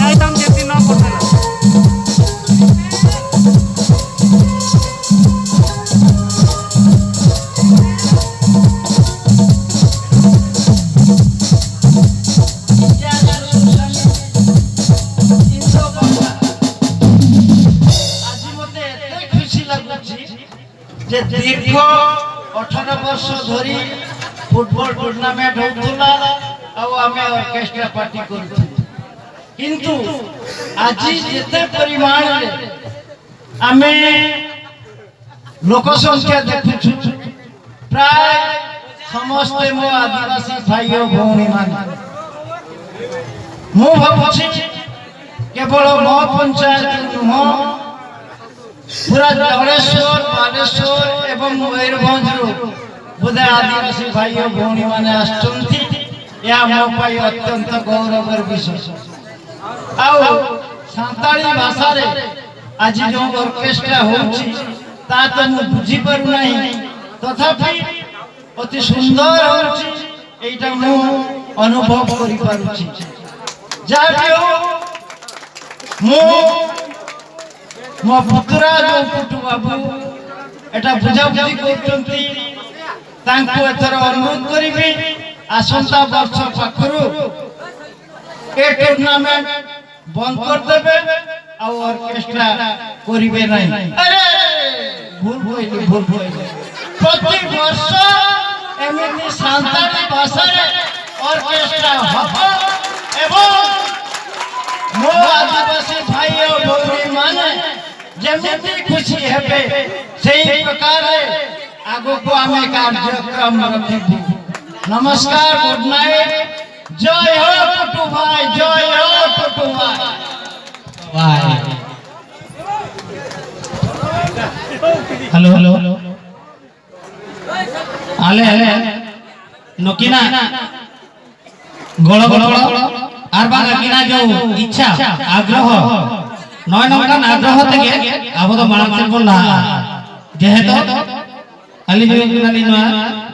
ଯେମିତି ନ କରିଦେଲା। ଆଜି ମତେ ଏତେ ଖୁସି ଲାଗୁଛି ଯେ ଦୀର୍ଘ 18 ବର୍ଷ ଧରି ଫୁଟବଲ ଟୁର୍ଣ୍ଣାମେଣ୍ଟ ହଉଥିଲା ଆଉ ଆମେ ଅର୍କେଷ୍ଟ୍ରା ପାର୍ଟି କରୁଥିଲୁ। କିନ୍ତୁ ଆଜି ଯେତେ ପରିମାଣରେ ଆମେ ଲୋକ ସଂଖ୍ୟା ଦେଖୁଛୁ, ପ୍ରାୟ ସମସ୍ତେ ମୋ ଆଦିବାସୀ ଭାଇ ଓ ଭଉଣୀମାନେ। ମୁଁ ଭାବୁଛି କେବଳ ମୋ ପଞ୍ଚାୟତ ନୁହଁ, ପୁରା ଜଳେଶ୍ୱର, ବାଲେଶ୍ୱର ଏବଂ ମୟୂରଭଞ୍ଜରୁ ବୋଧେ ଆଦିବାସୀ ଭାଇ ଓ ଭଉଣୀମାନେ ଆସିଛନ୍ତି। ଏହା ମୋ ପାଇଁ ଅତ୍ୟନ୍ତ ଗୌରବର ବିଷୟ। ଆଉ ସାନ୍ତାଳୀ ଭାଷାରେ ଆଜି ଯେଉଁ ଅର୍କେଷ୍ଟ୍ରା ହେଉଛି, ତା ତ ମୁଁ ବୁଝିପାରୁନାହିଁ, ତଥାପି ଅତି ସୁନ୍ଦର ହେଉଛି, ଏଇଟା ମୁଁ ଅନୁଭବ କରିପାରୁଛି। ଯାହା ବି ହଉ, ମୁଁ ମୋ ପୁତୁରା ଯୋଉ ପୁଟୁ ବାବୁ ଏଟା ବୁଝାବୁଝି କରୁଛନ୍ତି, ତାଙ୍କୁ ଏଥର ଅନୁରୋଧ କରିବି, ଆସନ୍ତା ବର୍ଷ ପାଖରୁ ଏ ଟୁର୍ଣ୍ଣାମେଣ୍ଟ ବନ୍ଦ କରିଦେବେ ଆଉ ଅର୍କେଷ୍ଟ୍ରା କରିବେ ନାହିଁ। ଆରେ, ଭୁଲ କହିଲି, ଭୁଲ କହିଲି। ପ୍ରତି ବର୍ଷ ଏମିତି ସାନ୍ତାଳୀ ଭାଷାରେ ଅର୍କେଷ୍ଟ୍ରା ହବ ଏବଂ ମୋ ଆଦିବାସୀ ଭାଇ ଓ ଭଉଣୀ ମାନେ ଯେମିତି ଖୁସି ହେବେ, ସେଇ ପ୍ରକାରରେ ଆଗକୁ ଆମେ କାର୍ଯ୍ୟକ୍ରମ ରଖିବୁ। ନମସ୍କାର, ଗୁଡ୍ ନାଇଟ୍। ଜୟ ହୋ ଟୁଟୁ ଭାଇ, ଜୟ ହୋ ଟୁଟୁ ଭାଇ। ବାଏ। Hello, hello. आले नुकिना गड़ो गड़ो are बांग अकिना जो इच्छा आग्रह नय नंकान आग्रह तेगे आबो दो माळांग सेन बन लहा। जेहेतु आलिᱧ ᱦᱩᱭᱩᱜ ᱠᱟᱱᱟᱞᱤᱧ ᱱᱚᱣᱟ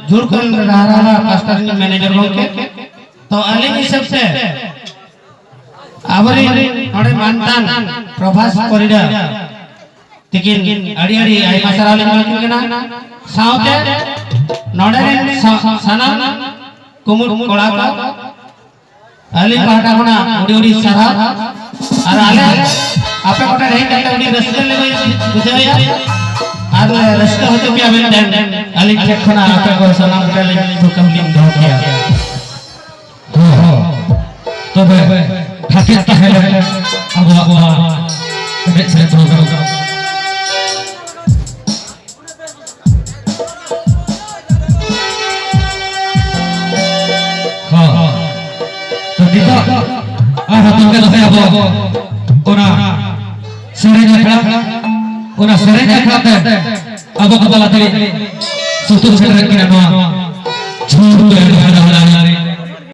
ᱡᱷᱩᱲ ᱠᱷᱚᱱ ᱨᱟᱦᱟ ᱯᱟᱥᱴᱟ ᱨᱤᱱ ᱢᱮᱱᱮᱡᱟᱨ ᱜᱚᱝᱠᱮ तो आलिᱧ हिसाब से आबरी नोडे मानतान प्रभास परिडा तिकिन अड़ी अड़ी आयमा सारहाव लिᱧ एमा किन कना। सावते नोडे रिन सानाम कुमुट कोड़ा को आलिᱧ पाहटा खना उड़ी उड़ी सारहाव। और आले आपे कोटे हेज काते उड़ी रस्का ले बुझाया और रस्का होते पिया मेनते आलिᱧ ठेक खना आपे को सानाम के थुकम लिᱧ दोहो किया। तबे ठाकित ताहेले आबो एनेज सेरेᱧ प्रोग्राम। हाँ तो नितोग are हतोगे दहे आबो ओना सेरेᱧ आखड़ा, ओना सेरेᱧ आखड़ा ते आबो को तलाते सुतुर सेटर किना नोआ झूर तो एड।